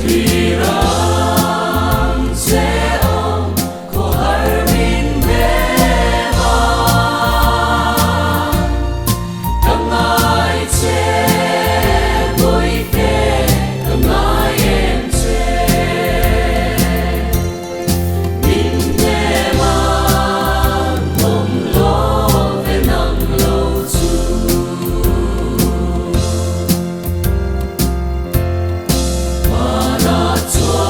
Thlir ang che awm khawhar min hnem a. Ka ngai che Bawihte, ka ngai em che. Min hnem a, awm lo ve nang lo chu. Mana chuan.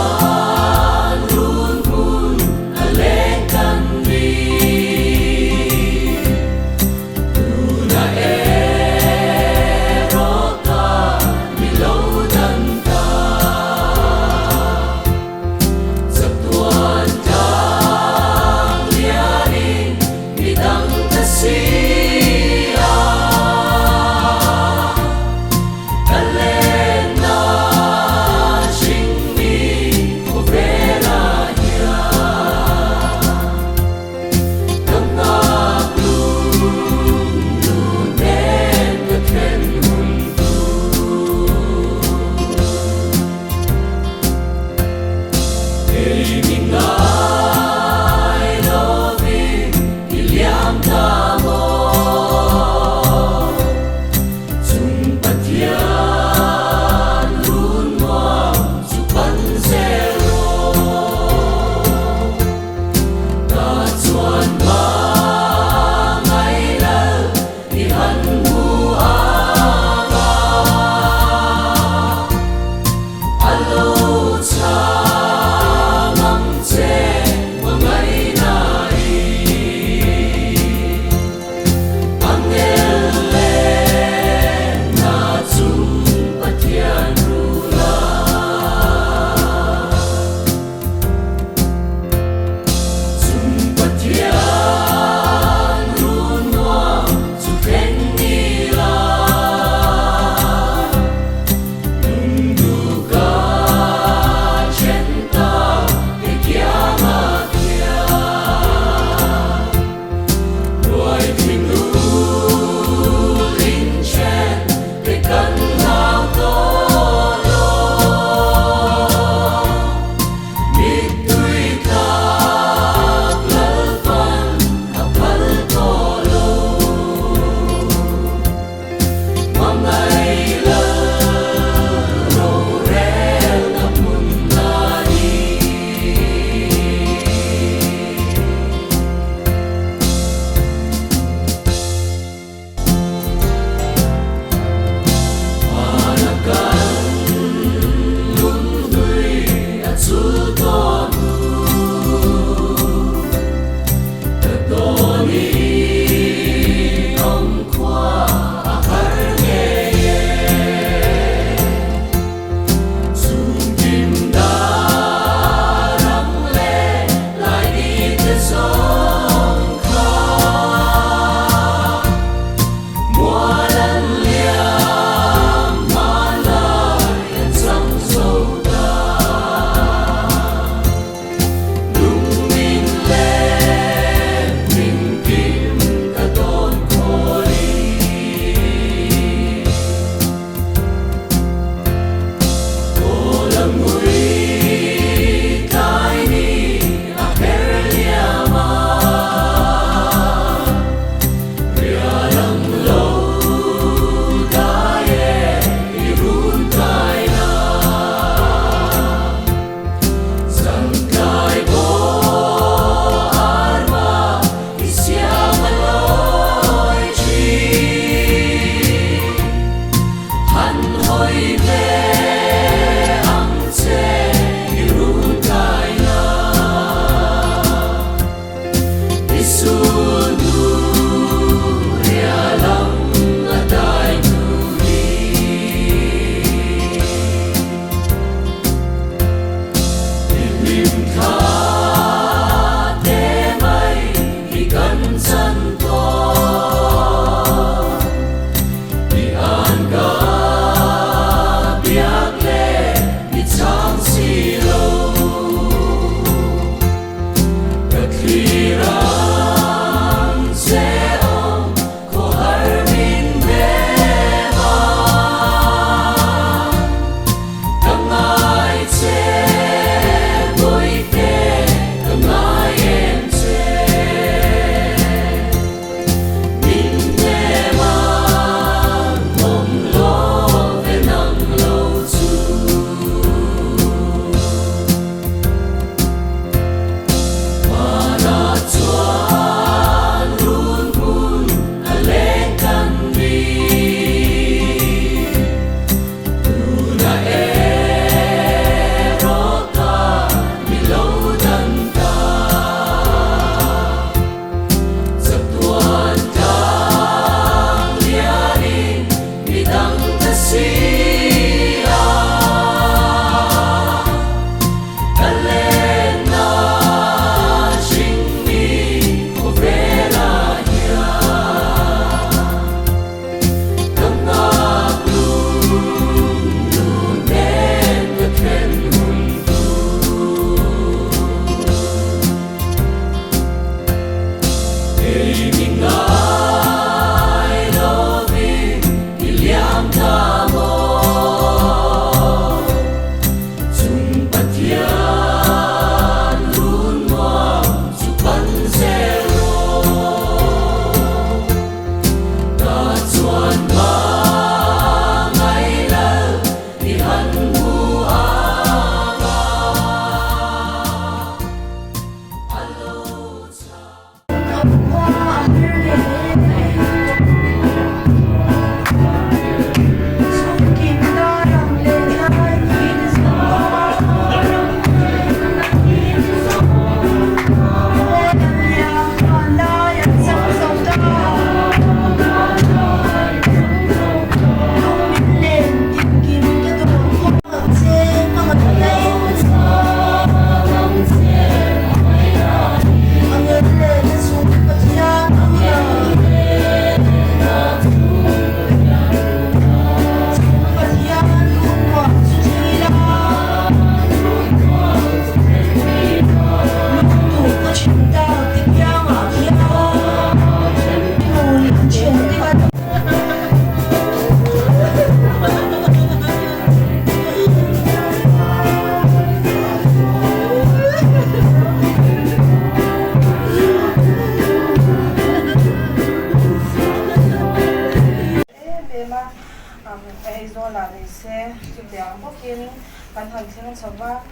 takin kan han thleng chho va,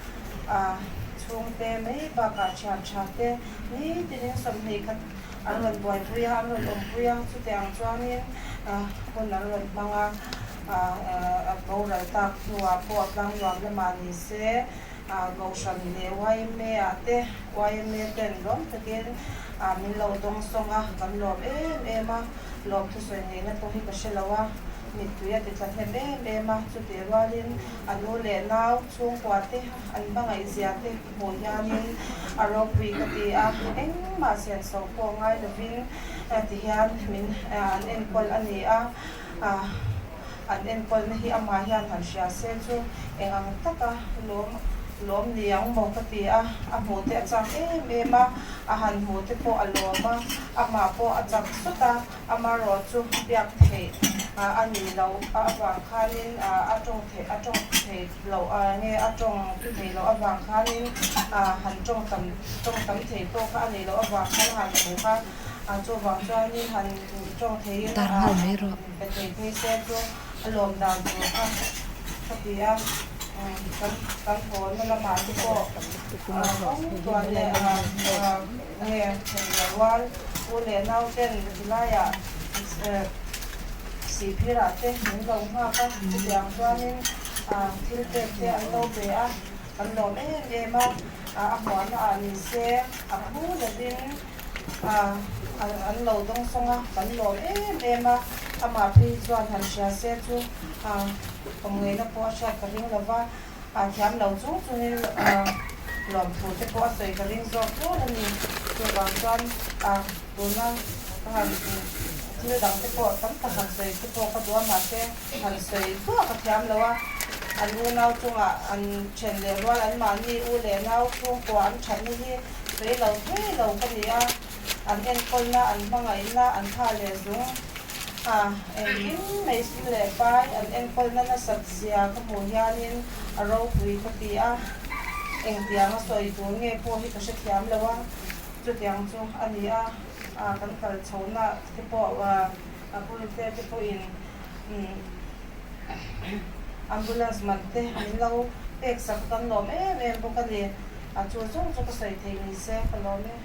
chhungte mai bakah thian tha te nitinin 20 khat an rawn buaipui a, an rawn awmpui a, chutiang chuanin hun an rawn hmang a, a boral tak hnuah pawh tlang nuam lamah ni se, Kohhran leh yma ah te yma ten lawm takin min lo dawng sawng a, kan lawm em em a, lawm thusawi ngeina pawh hi ka hre lo a, mittui a ti tla hnem em em a, chutih rualin a nu leh nau chhungkua te an hmangaih zia te hmuh hianin a ropui ka ti a, engmah senso pawh ngai lovin tihian min an enkawl a ni a. An enkawlna hi amah hian han hria se chu eng ang taka lawm lawm ni ang maw ka ti a, a hmuh te a chak em em a, a han hmuh te pawh a lawm a, amah pawh a chak sawt a, amarawh chu biak theih a ni lo avang khanin a tawng theih a tawng thei loh nge a tawng thei loh avang khanin han tawng tam tawng tam thei pawh kha a nih loh avang khan a han hmu kha a chuvang chuanin han tawng theiin a. Pe thei phei se chu a lawm dan tur kha ka ti a, kan kan hawnna lamah te pawh kawng tuan leh nge theih rual u leh nau ten tilaiah sihphirah te min lo nghak a, chutiang chuanin thil pek te an lo pe a, kan lawm em em a, a hmuahna ah ni se a phu lovin. An lo dawng sawng a, kan lawm em em a, amah phei chuan han hria se chu awmngeina pawh a hriat ka ring lo va, thiam lo chung chungin lawmthu te pawh a sawi ka ring zawk hial a ni. Chuvang chuan tuna ka han thil dang te pawh tam tak han sawi te pawh ka duh a, mahse han sawi duah ka thiam lo a, an unau chungah an then leh rual anmahni u leh nau chhungkua an thatna hi Sawi lo thei lo ka ni a, an enkawlna, an hmangaihna, an tha leh zung a, engkim mai sum leh pai an enkawlna nasat zia ka hmuh hianin a ropui ka ti a, engtianga sawi tur nge pawh hi ka hrethiam lo a, chutiang chu a ni a, kan kal chhohna te pawh a purute te pawhin ambulance man te min lo pek sak kan lawm em em bawk a ni. A chu zawng chu ka sawi thei ni se ka lawm e.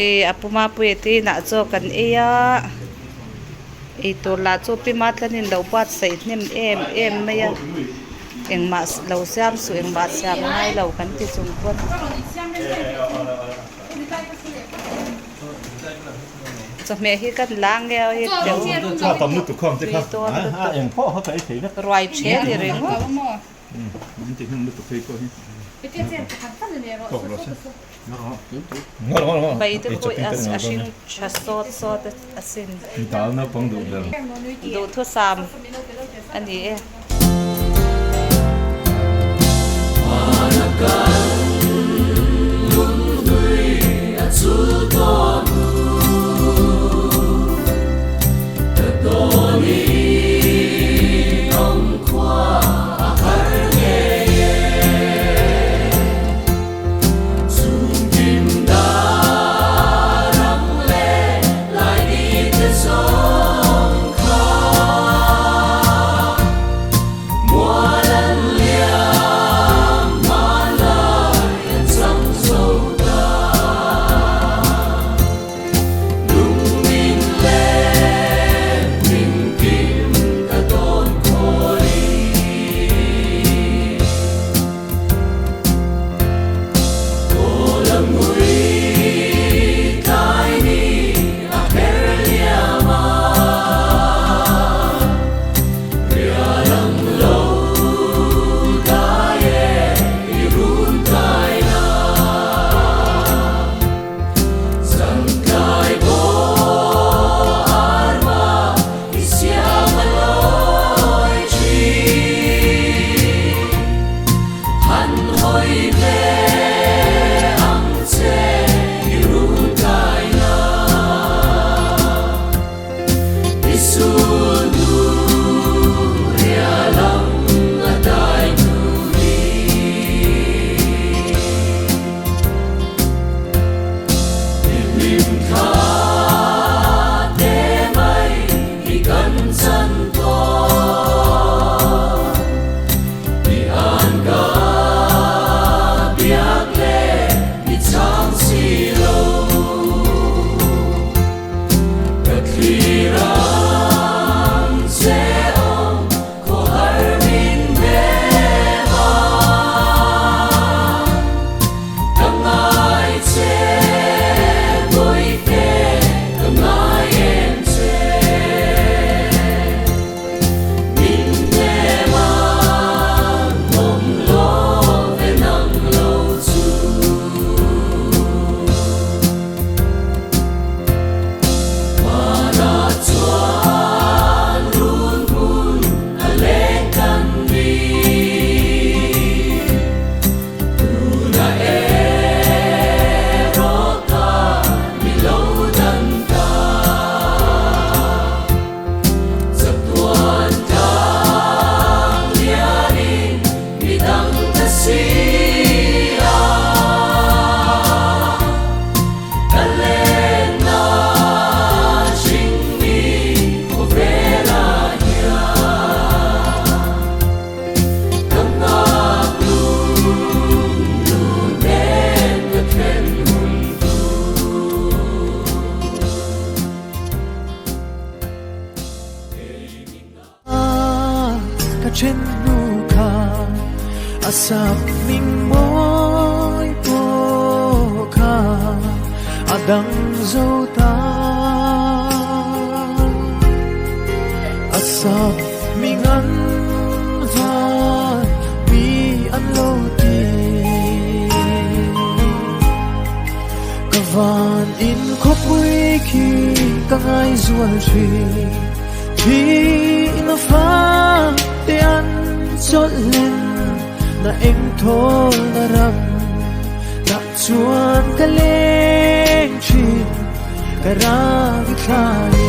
Hei a puma puia te inah chaw kan ei a eitur lah chu pi matlanin lo buatsaih hnem em em mai a engmah lo siam suh engmah siam ngai lo kan ti chung pawn. Chawhmeh hi kan la nge aw hi teu tui dawn lutuk ruai then i ringawt. Bai te pawh a hring tha sawt sawt asin. Duhthusam a ni e. Ka then hnu kha a sap hming mawi pawh kha a dang zo ta. A sap hming an van mi an lo ti. Ka van in khawpui khi ka ngaizual thin. Thih na fa te an chawlh len na eng thawl na ram tah chuan ka leng thin ka rang i thlai.